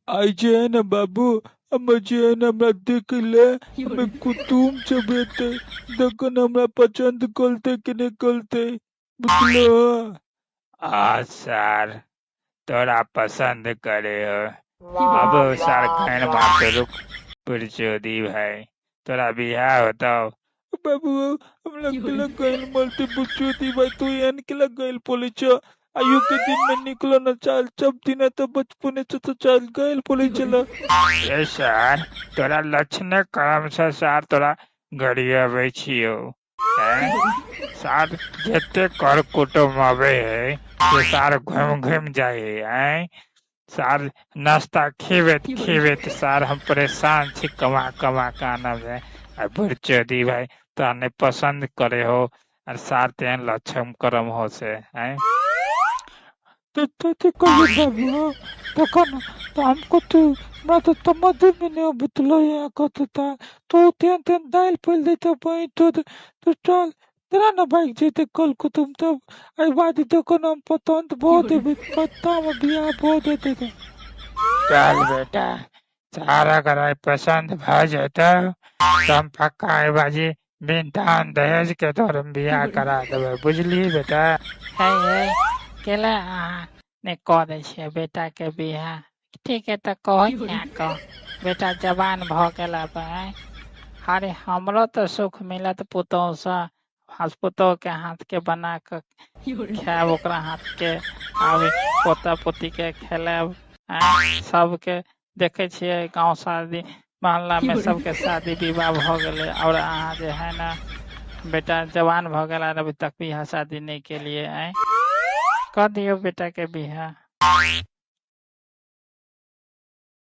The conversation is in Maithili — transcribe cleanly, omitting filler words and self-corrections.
आइ जे है ने बाबू, हमर जे है ने हमरा देख ले, हमे कुटुम सब एतै, देखो ने हमरा पसन्द करतै कि नहि करतै, बुझलो? आ सर, तोरा पसन्द करे हो। अब सर घैन मारते, रुक पुरचोदी भाई, तोरा बियाह होतौ। बाबू, हमरा केला गैल मरते बुचोदी भाई, तू एहन केला गैल बोलै छ? आइयो के दिन में निकलो न चाल, सब दिन तो बचपने से तो चाल गैल बोलै छला। ए सर, तोरा लक्षणे करम से सर तोरा गरियबै छियौ। हैं सार, जते कर कुटुम अबै है से सार घुमि घुमि जाइ है। आँय सार, नाश्ता खिबैत खिबैत सार हम परेशान छी, कमा कमा के आनब है। आ बुढ़चोदी भाई, तोरा नहि पसन्द करे हो आर सार तेहन लक्षण करम हो से। आँय तो तो कहियो बाबू, देखो न तो हमको तो हमरा तो समझे में नहीं अबतलो यहाँ कथी ता तो तेहन तेहन दालि फैल देते बहिन तो तो चल तेरा न भागि जेतै कल कुटुम तब। एहि बाद देखो न हम पतंत भऽ देबै, पत्ता मे बियाह भऽ जेतै तऽ। चल बेटा, सार अगर आइ पसन्द भऽ जेतौ तऽ हम पक्का एहि बाजी बिन दान दहेज के तोहर हम बियाह करा देबै, बुझलिही बेटा? हे हे, केला अहाँ नहि कऽ दै छियै बेटाके बियाह? ठीक है, तऽ कहै कऽ बेटा जवान भऽ गेला आँय। अरे हमरो तऽ सुख मिलत पुतोहुसँ, पुतोहुके हाथके बना कऽ खायब, ओकरा हाथके आब पोता पोतीके खेलायब। आँय, सबके देखै छियै गाँव शादी मोहल्लामे सबके शादी विवाह भऽ गेलै आओर अहाँ जे है ने बेटा जवान भऽ गेल आर अभी तक बियाह शादी नहि केलियै। आँय, कऽ दियौ बेटाके बियाह।